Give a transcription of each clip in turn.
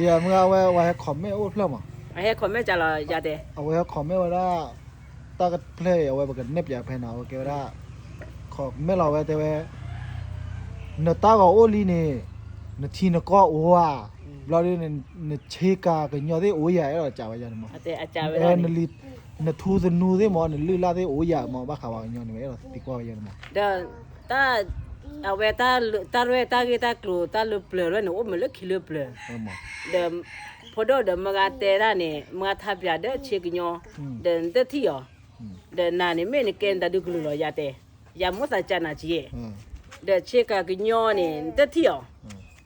ယမ့ၢ်အဝဲ ဝဲဟဲ comment အိၣ်ဖျၢၣ်မး, ဟဲ comment ကလီၤယၤတဲ, အဝဲဟဲ comment ဝဲဒၣ် တၢ်ကဖျၢၣ်အံၤ အဝဲပကနဲၣ်ပၠးဖဲနီၤ, အဝဲကဲဝဲဒၣ် comment လီၤဝဲတဲဝဲ နတၢ်ဂီၤအိၣ်လံန့ၣ် နထံနကီၢ်အိၣ်ဧါ, ဘျီဒ် နဆ့ကၤကညီသ့ၣ်အိၣ်ယၤ အဲၣ်ဒိးစံးဝဲယၤန့ၣ်မး, နထူသနူသ့ၣ်မး နလုၢ်လၢ်သ့ၣ်အိၣ်ယၤမး ဘၣ်ဃးဝဲကညီန့ၣ် အဲၣ်ဒိးသံကွၢ်ဝဲယၤန့ၣ်မး, ဒီး တၢ် အဝဲတၢ်ရဲၣ်တၢ်ဂ့ၢ်တၢ်ကျိၤတၢ်လၢပျၢၤလၢန့ၣ် အိၣ်မးလၢခံလၢပျၢၤ, ဒီး ဖိဒိၣ်ဒီးမ့ၢ်ဂၤတဲတၢ်န့ၣ် မ့ၢ်ဂၤထါပၠးဒီးဆ့ကညီ, ဒီးနတထံၣ်အီၤ, ဒီးနၤန့ၣ်မ့ၢ်နကဲနတၢ်ဒုးကလုၢ်လီၤယၤတဲ, ယၤမိၣ်သးကးနၤက့, ဒီးဆ့ကၤကညီန့ၣ် နတထံၣ်အီၤ,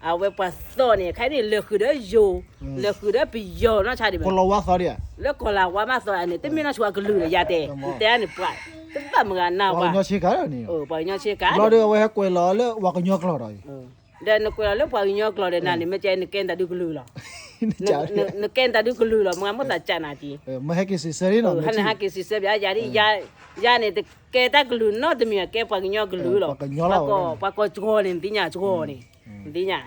အဝဲပှၤသီၣ်န့ၣ် ခဲအံၤန့ၣ် လဲၤဃုာ်ဒီးယိၤ, လဲၤဃုာ်ဒီးပယီၤနီၢ်ဆါဒံးဘၣ်, လၢကီၢ်လၤဝါမးသီၣ်န့ၣ် တမ့ၢ်နီၢ်ဆိအကလုၢ်လီၤယၤတဲ, နတဲန့ၣ်ပှၤ တဘၣ်မ့ၢ်ဂၤနၢ်ဝါ, ပှၤကညီဆ့ကၤ, ပှၤကညီဆ့ကၤ, ဘျီဒီးအဝဲဟဲကွဲးလီၤလၢပှၤကညီကျိာ်ဒီး ဒီးနကွဲးလီၤလၢပှၤကညီကျိာ်ဒီးနၤန့ၣ် မ့ၢ်ကဲနကဲနတၢ်ဒုးကလုၢ်လီၤ, နကဲနတၢ်ဒုးကလုၢ်လီၤ မ့ၢ်ဂၤမိၣ်သးကးနၤက့, မ့ၢ်ဟဲက့ၤစံးဆၢ, ဟဲနဟဲက့ၤစံးဆၢပၠးယၤဒ်, ယၤန့ၣ် တကဲတၢ်ကလုၢ်နီတမံၤ ကဲပှၤကညီကလုၢ်လီၤ, ပှၤကီၢ်စှီၤန့ၣ် နသ့ၣ်ညါစှီၤန့ၣ်, နသ့ၣ်ညါ,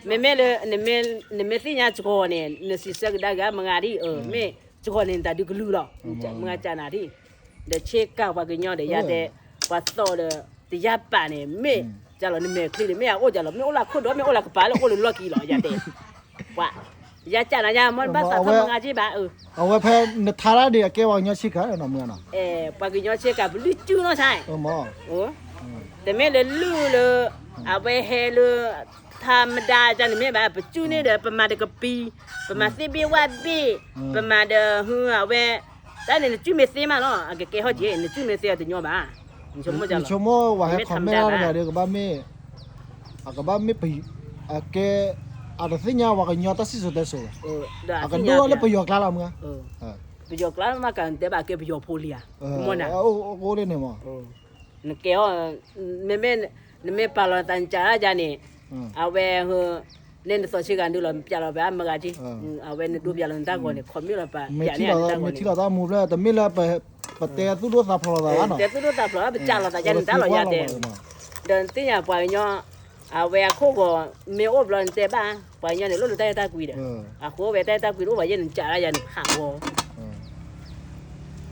မ့မ့ၢ်လၢ နမ့ၢ်သ့ၣ်ညါစှီၤန့ၣ် နစံးဆၢကဒါက့ၤမ့ၢ်ဂၤဒ်, မ့ၢ်စှီၤန့ၣ် နတၢ်ဒုးကလုၢ်လီၤ, မ့ၢ်ဂၤကးနၤဒ်, ဒီးဆ့ကၤပှၤကညီဒီးယၤတဲ, ပှၤသီၣ်ဒီး တယါပာ်န့ၣ် မ့ၢ်ကလီၤ နမဲာ်ချံန့ၣ် မ့ၢ်အအိၣ်ကလီၤ မ့ၢ်အိၣ်လၢခိၣ်ဒီး မ့ၢ်အိၣ်လၢကပၤလၢအိၣ်လၢလီၢ်ခံလီၤ ယၤတဲ, ပှၤ ယၤကးနၤယၤ မ့ၢ်ဘၣ်သးထီၣ်မ့ၢ်ဂၤက့ဘၣ်, အဝဲဖဲနထါတၢ်ဒ်အကဲပှၤကညီဆ့ကၤနီၤ မ့ၢ်နီၤ, ပှၤကညီဆ့ကၤ ပလုၢ်စုနီၢ်ဆါ, တမ့ၢ်လၢလုၢ်လၢ အဝဲဟဲလၢ ထါမဒါကန့ၣ်မ့ၢ်ဘၣ် ပစုန့ၢ်ဒီး ပမၤဒီးကပံၤ, ပမၤသ့ၣ်ဘ့ၣ်ဝၣ်ဘ့ၣ်, ပမၤဒီးဟုအဝဲ တၢ်န့ၣ် နစုမ့ၢ်သ့မးလီၤ အကကဲဟီၣ်က့ၤ နစုမ့ၢ်သ့အီၤတညီဘၣ်, နဆိကမိၣ်လၢ မ့ၢ်ထါမဒါဘၣ်, ကဘၣ်မ့ၢ် အကဘၣ်မ့ၢ်ပ အကဲ အတသ့ၣ်ညါပှၤကညီတၢ်စံၣ်စိၤတဲစိၤဘၣ်, အကဒိၣ်လၢပယီၤကျါလီၤမ့ၢ်, ပယီၤကျါမးကတဲဘၣ်ကဲပယီၤဖိလံဧါ, မ့ၢ်န အိၣ်လၢန့ၣ်မး, နကဲအီၤ, မ့မ့ၢ် နမ့ၢ်ပာ်လီၤနသးနကးဒ်န့ၣ်, အဝဲ န့ၣ်နသီၣ်ဆ့ကၤဒုးလီၤ ပျးလီၤပမ့ၢ်ဂၤက့, အဝဲနဒိပျးလီၤနတၢ်ဂီၤန့ၣ် ခီမ့ၢ်လီၤပျးန့ၣ်တၢ်ဂီၤန့ၣ်, မ့ၢ်ထံၣ်လီၤတၢ်မူဖျၢၣ် တမ့ၢ်လၢ ပတဲသူၣ်ဒိၣ်သးဖျိးလီၤသးဘၣ်နီၤ, တဲသူၣ်ဒိၣ်သးဖျိး ပစးလီၤသးယါန့ၣ်တၢ်လီၤယါတဲ, ဒီးနသ့ၣ်ညါပှၤကညီ အဝဲအခိၣ်ဂီၤ မ့ၢ်အိၣ်ဘျီနတဲဘၣ်, ပှၤကညီန့ၣ် လိၣ်လၢတၢ်အဲၣ်တၢ်ကွံဒီး, အဃိဝဲတၢ်အဲၣ်တၢ်ကွံတအိၣ်ဘၣ်ယဲၢ်နစးဒ်ယါန့ၣ်ဖးဂီၤ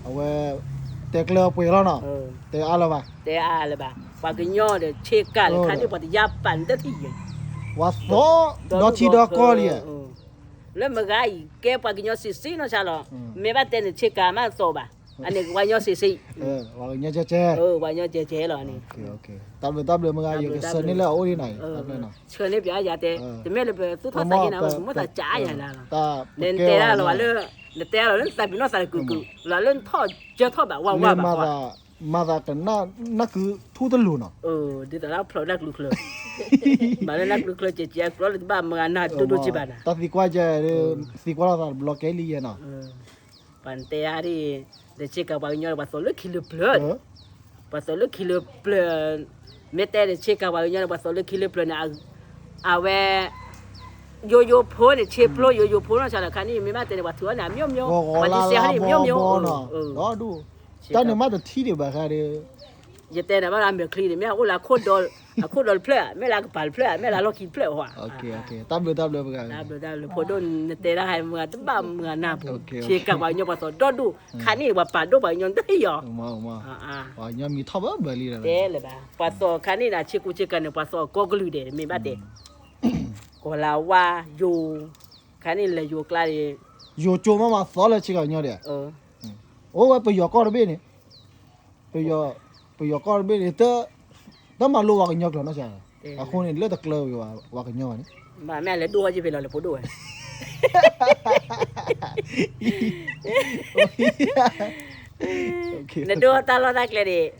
အဝဲ တဲကျၢၤပှဲၤလီၤနီၤ, တဲအါလၢၤဘၣ်, တဲအါလၢၤဘၣ်, ပှၤကညီဒီးဆ့ကၤလၢခါန့ၣ် ပှၤတယါပာ်နတထံၣ်ယဲၢ်, ပှၤသီၣ် ဒီထံဒီကီၢ်လံ, လၢမ့ၢ်ဂၤအံၤ ကဲပှၤကညီစံးစ့နီၢ်ဆါလီၤ, မ့ၢ်ဘၣ်တဲန့ၣ်ဆ့ကၤမးသီၣ်ဘၣ်, အန့ၣ်ပှၤကညီစံးစ့, ပှၤကညီကဲကဲလီၤန့ၣ်, တၢ်ဘျုးတၢ်ဘျုးမ့ၢ်ဂၤ ယကဆၢန့ၢ်လၢအအိၣ်ဒ်န့ၣ်, ဆၢန့ၢ်ပၠးယါတဲ, တမ့ၢ်လၢပသူၣ်ထီၣ်သးက့ၤနၤ ပမ့ၢ်သးကးယါနၤလီၤ, နတဲဒၣ်လီၤဘၣ်လၢ, နတဲဒၣ်လီၤလၢနသးပ့ၤနီၣ်သးတကုာ်ကုာ်, လီၤလၢနထီၣ်ကၢထီၣ်ဘၣ်ဝါဝါဘၣ်, မၤသးကနၣ် နၢ်ကုထူတလိၤနီၤ, ဒ်သိးလၢဖျိးနၢ်ကျူချၢ, ဘၣ်လၢနၢ်ကျူချၢကဲကဲ ကျီလၢတဘၣ်မ့ၢ်ဂၤနၤဒိၣ်ဒိၣ်က့ဘၣ်နၤ, တၢ်သံကွၢ်ကဲ, သံကွၢ်လီၤသးတဘျီကဲလံယဲၢ်နီၤ, ပှၤနတဲအါဒ်, ဒီးဆ့ကၤပှၤကညီဒီး ပှၤသီၣ်လၢခံလၢပျၢၤ, ပှၤသီၣ်လၢခံလၢပျၢၤ, မ့ၢ်တဲဒီးဆ့ကၤပှၤကညီဒီး ပှၤသီၣ်လၢခံလၢပျၢၤန့ၣ်, အဝဲ ယိယိဖိန့ၣ် ဆ့ဖျိယိယိဖိနီၢ်ဆါလီၤခါန့ၣ် မ့ၢ်ဘၣ်တဲန့ၣ် ပှၤထုးအီၤန့ၣ် အမျိုးမျိုး, ပှၤဒ်စဲးဟီန့ၣ် မျိုးမျိုး, တၢ်န့ၣ်မ့ၢ်တထံၣ်ဒံးဘၣ်ဃးဒီး ယတဲန့ၣ်ဘၣ်လၢအမဲာ်ချံန့ၣ် မ့ၢ်အအိၣ်လၢအခိၣ်ဒီးတဖျၢၣ်, မ့ၢ်လၢအကပၤတဖျၢၣ်, မ့ၢ်လၢအလီၢ်ခံတဖျၢၣ်ဧါ, တၢ်ဘျုးတၢ်ဘျုးပဂၤ, တၢ်ဘျုးတၢ်ဘျုး ဖိဒိၣ်နတဲတၢ်ဟဲမုၢ်တဘၣ်မုၢ်နၢ်ပူၤ, ဆ့ကၤပှၤကညီပှၤသီၣ်ဒီဒူၣ်, ခါန့ၣ်ပှၤပာ်ဒိၣ်ပှၤကညီတဟ့ၣ်အီၤ, ပှၤကညီမံၤထီၣ်ဘၣ်ဘၢလံ, တဲလၢၤဘၣ်, ပှၤသီၣ်ခါန့ၣ်ဒီး ဆ့ကူဆ့ကၤန့ၣ် ပှၤသီၣ်ကိးကလုာ်ဒဲး မ့ၢ်ဘၣ်တဲ, ကီၤလၤဝါ, ယိၤ, ခါန့ၣ်လဲၤယိၤကျါန့ၣ်, ယိၤကၠိမးမးသီၣ်လၢဆ့ကၤကညီဒဲး, အိၣ်ဝဲပယီၤကီၢ်တဘ့ၣ်န့ၣ်, ပယီၤ, ပယီၤကီၢ်တဘ့ၣ်န့ၣ် တ, တမၤလိပှၤကညီကျိာ်နီၢ်ဆါ, အဃိန့ၣ် လၢတကျၢၤဝဲပှၤကညီဘၣ်န့ၣ်, မ့ၢ်လဲၤဒိၣ်ဟီၣ်က့ၤဖဲလီၤလၢဖိဒိၣ်ဝဲ နဒိၣ်တၢ်လီၢ်တၢ်ကျဲန့ၣ်,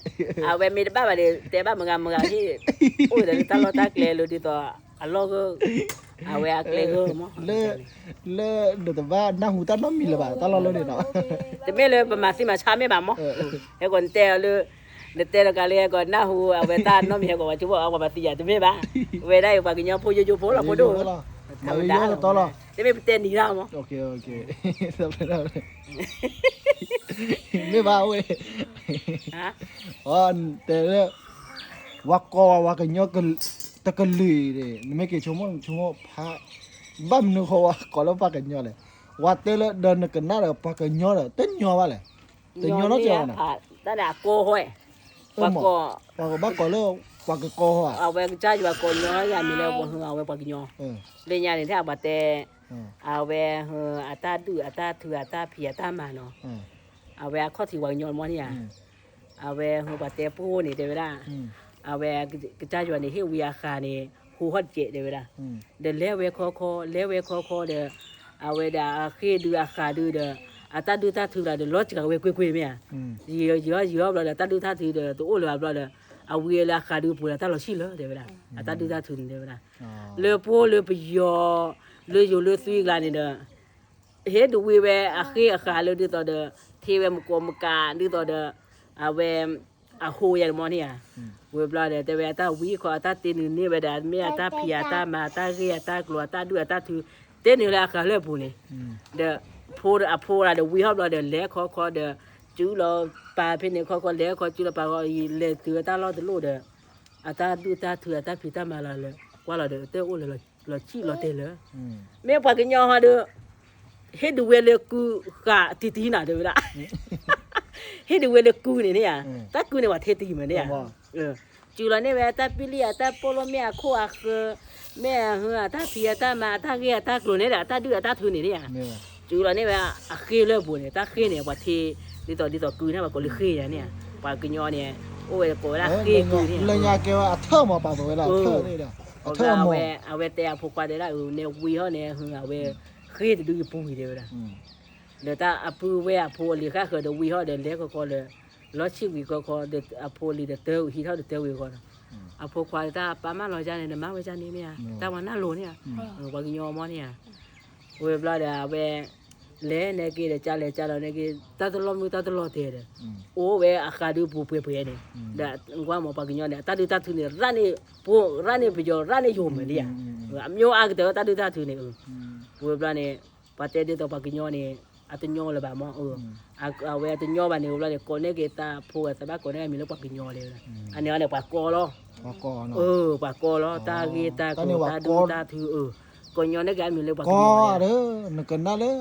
အဝဲမ့ၢ်တဘၣ်ဘၣ်ဒီး တဲဘၣ်မုၢ်ဂၤမုၢ်ဂၤဟ့ၣ်, အိၣ်ဒီးတၢ်လီၢ်တၢ်ကျဲလၢဒ်သိး အလီၢ်ဂၢၢ်, အဝဲအကျဲဂၢၢ်မး, လၢနတဘၣ်နၢ်ဟူတၢ်နီတမံၤလၢၤဘၣ် တၢ်လီၢ်လၢန့ၣ်နီၤ, တမ့ၢ်လၢပမၤသံမၤဆါမ့ၢ်ဘၣ်မး, ဟဲကီးနတဲအီၤလၢ, နတဲတဂၤလၢဟဲကီးနၢ်ဟူ အဝဲတၢ်နီတမံၤဟဲကီး ပှၤဆိကမိၣ်အီၤပှၤမၤသံယၤ တမ့ၢ်ဘၣ်, ဝဲဒၣ်အံၤပှၤကညီဖိယိယိဖိလီၤ ဖိဒိၣ်, မ့ၢ်တမ့ၢ်တတီလီၤ, မ့ၢ်ဘၣ်ဝဲ, တဲလၢ, ဝၤကီၢ်ဝဲ ဝၤကညီ တကလုာ်န့ၣ် နမ့ၢ်က့ၤဆိကမိၣ် ဆိကမိၣ်ဖး, ဘၣ်မနုၤဃိဝဲကိးလၢပှၤကညီလဲၣ်. ဝဲတဲလၢဒီးနကနၣ်ဒီးပှၤကညီဒီး တညီဘၣ်လဲၣ်. တညီနီတစဲးဘၣ်န့ၣ်. တၢ်န့ၣ်အကိးဟီ, ပှၤကိး, ပှၤကဘၣ်ကိးလၢ ပှၤကကိးဟီဧါ. အဝဲကစၢ်ယွၤကိးညီယၤမံၤလၢပှၤဟ့ၣ်အဝဲပှၤကညီ, လၢညါန့ၣ် ထဲအပှၤတဲ အဝဲဟ့ၣ်အတၢ်ဒုၣ်အတၢ်ထုအတၢ်ဖံးအတၢ်မၤနီၤ, အဝဲအခီၣ်ထံးပှၤကညီမီၢ်န့ၣ်ဧါ. အဝဲဟ့ၣ်ပှၤတဲပှိၢ်န့ၣ် တဲဝဲဒၣ်, အဝဲကစၢ်ယွၤန့ၣ် ဟ့ၣ်ဝံအဃၤန့ၣ် ဟူးဟီၣ်တကဲး တဲဝဲဒၣ်. ဒီးလဲၤဝဲခီခီ လဲၤဝဲခီခီဒီး အဝဲဒၣ်အဃ့ဒုးအဃးဒုးဒီး အတၢ်ဒုၣ်တၢ်ထုလၢဒီး လီၤစှၤဝဲကွ့ၢ်ကွ့ၢ်မ့ၢ်ဧါ. ယံာ်ယံာ်ယံာ်ဘျီဒီး တၢ်ဒုၣ်တၢ်ထုဒီး တအိၣ်လၢၤဘၣ်ဘျီဒီး အဝံအလၢအဃးဒုးပူၤဒီး တၢ်လီၤဆံၣ်လၢၤ တဲဝဲဒၣ်. အတၢ်ဒုၣ်တၢ်ထုန့ၣ် တဲဝဲဒၣ်. လၢပှိၢ်လၢပယီၤ လၢယိၤလၢသွံကျါန့ၣ်ဒီး ဟ့ၣ်ဒုးဝံဝဲအဃ့အဃးလၢဒ်သိးဒီး ထ့ဝဲမကိးမကး ဒ်သိးဒီး အဝဲ အဟိယၤတမီၢ်န့ၣ်ဧါ. ဝံၤဘျီဒီး တဲဝဲအတၢ်ဝံခီ အတၢ်တ့နုာ်န့ၢ်ဝဲဒၣ် မ့ၢ်အတၢ်ဖံးအတၢ်မၤ အတၢ်ဂ့ၢ်အတၢ်ကျိၤ အတၢ်ဒုၣ်အတၢ်ထု တ့နုာ်လၢအဃးလၢအပူၤန့ၣ်, ဒီး ဖိအဖိဒီးဝံဟီၣ်ဘျီဒီး လဲၤခီခီဒီး စုလီၤပာ်ဖဲန့ၣ်ခီခီ လဲၤခီစုလီၤပာ်ခီ လဲၤတုၤဝဲတၢ်လီၢ်တလီၢ်ဒီး အတၢ်ဒုၣ်တၢ်ထု အတၢ်ဖံးတၢ်မၤလီၤလၢ ကွၢ်လီၤဒီး တအိၣ်လၢၤ လီၤဆံၣ်လီၤတဲာ်လၢၤ. မ့ၢ်ပှၤကညီဟီဒီး ဟ့ၣ်ဒုးဝဲလၢကုဃာ်တံၢ်တံၢ်နၤ တဲဝဲဒၣ်. ဟ့ၣ်ဒုးဝဲလၢကုန့ၣ်န့ၣ်ဧါ, တၢ်ကုန့ၣ်ပှၤထ့တံၢ်မးန့ၣ်ဧါ. စုလီၤန့ၢ်ဝဲအတၢ်ပံလံၣ်အတၢ်ပိာ်လိၣ် မ့ၢ်အခိၣ်အဃၢၤ မ့ၢ်အဟ့ၣ်အတၢ်ဖံးအတၢ်မၤ အတၢ်ဂ့ၢ်အတၢ်ကျိၤန့ၣ်ဒီး အတၢ်ဒုၣ်အတၢ်ထုန့ၣ်န့ၣ်ဧါ. စုလီၤန့ၢ်ဝဲအဃ့လၢအပူၤန့ၣ် တၢ်ဃ့န့ၣ် ပှၤထ့ ဒ်သိးဒ်သိးကုန့ၣ် ပှၤကိးလၢဃ့ယၤန့ၣ်ဧါ. ပှၤကညီန့ၣ် အိၣ်ဝဲကိးဝဲဒၣ်ဃ့ကုန့ၣ်ဧါ. လၢညါကဲဝဲအထၢၣ်မး ပာ်ပဝဲဒၣ်အထၢၣ်န့ၣ်ဒီး အထၢၣ်မး အဝဲတဲအဖိခွါတဲဒၣ် အန့ၣ်ဝံဟီၣ်န့ၣ် အဝဲ ဃ့တဒုယပူၤဝံၤ တဲဝဲဒၣ်. ဒီးတၢ်အပုၢ်ဝဲၢ်အဖိအလံၤဃၣ်ဃၢၤဒီးဝံဟီၣ်ဒီး လဲၤခီခီဒီး လီၤဆံၣ်ဝံၤခီခီဒီး အဖိအလံၤဒီးတၢ်ဟံးထီၣ်ဒီးတၢ်ဝံၤဃီဒီး အဖိခွါတၢ်ပာ်မၢ်လီၤယါန့ၣ် နမၤဝဲဒ်န့ၣ်မ့ၢ်ဧါ, တၢ်ဝဲနၢ်လိၤန့ၣ်ဧါ, ပှၤကညီမီၢ်န့ၣ်ဧါ. ဝံၤဘျီဒီး အဝဲ လဲၤန့ၢ်က့ၤဒီး ကလဲၤကလီၤန့ၢ်က့ၤ တၢ်တလီၢ်မုၢ်တၢ်တလီၢ်တဲာ်ဒီး အိၣ်ဝဲအဃးဒုးပူၤပှဲၤပှဲၤန့ၣ်, ဒီးကွၢ်မး ပှၤကညီန့ၣ် အတၢ်ဒုၣ်တၢ်ထုန့ၣ် ရၣ်န့ၢ်ပှိၢ် ရၣ်န့ၢ်ပယီၤ ရၣ်န့ၢ်ယိၤမးလံဧါ. အမျိုးအါကတၢၢ်ဝဲတၢ်ဒုၣ်တၢ်ထုန့ၣ်. ဝံၤဘျီန့ၣ် ပှၤတဲဒ်သိးပှၤကညီန့ၣ် အတညီလၢၤဘၣ်မး, အဝဲအတညီဘၣ်န့ၣ် ဝံၤဘျီန့ၣ် ကိးန့ၢ်က့ၤတၢ်ဖိအသးဘၣ် ကိးန့ၢ်အမံၤလၢပှၤကညီလံ. အန့ၣ်န့ၣ် ပှၤကိးလီၤ, ပှၤကိးလီၤ တၢ်ဂ့ၢ်တၢ်ကျိၤ တၢ်ဒုၣ်တၢ်ထု, ကိးညီန့ၢ်က့ၤအမံၤလၢပှၤကညီလံ. နကနၣ်လၢ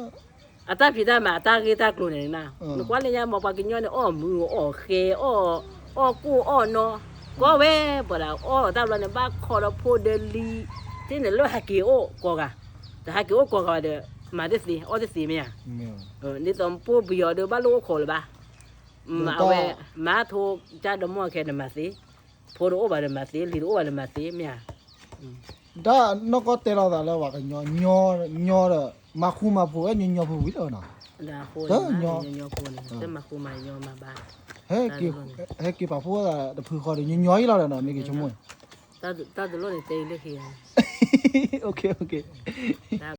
အတၢ်ဖံးတၢ်မၤ အတၢ်ဂ့ၢ်တၢ်ကျိၤန့ၣ်, နကွၢ်လၢညါမး ပှၤကညီန့ၣ် အီၣ်မုာ်အီၣ်ဃဲ အီၣ်ကိၢ်အီၣ်နီၤ, ကိးဝဲ ပှၤဒၣ်အီၣ်တၢ်ဘျီန့ၣ် ဘၣ်ခိးဒီးဖိဒီးလံၤ, သ့ၣ်န့ၣ်လၢဟးက့ၤအိၣ်ကိးဂၤ, တဟးက့ၤအိၣ်ကိးဂၤဒီး မၤတသ့ အီၣ်တသ့မ့ၢ်ဧါ. ဒ်သိးပှိၢ်ပယီၤဒီး ဘၣ်လိၣ်အိၣ်ခိးလၢၤဘၣ်. အဝဲ မၤထိကၢ်ဒီမီၢ်ခဲ နမၤသ့, ဖိတအိၣ်ဘၣ်ဒီးမၤသ့, လံၤတအိၣ်ဘၣ်ဒီးမၤသ့မ့ၢ်ဧါ. တၢ်နီၢ်ကီၢ်တဲလီၤသးလၢပှၤကညီ ညီဒီး မၤဃူမၤဖိးဝဲညီညီဖိဝံၤလီၤနီၤ. ညီညီဖိန့ၣ် တမၤဃူမၤညီမၤဘါ, ဟဲက့ၤပာ်ဖှိၣ်သးတဖုဃီဒီး ညီညီအံၤလီၤဒီးနီၤ မ့ၢ်က့ၤဆိကမိၣ်န့ၣ်. တၢ်တလိၣ်န့ၣ်တဲအံၤလၢခံဂၤန့ၣ်, တၢ်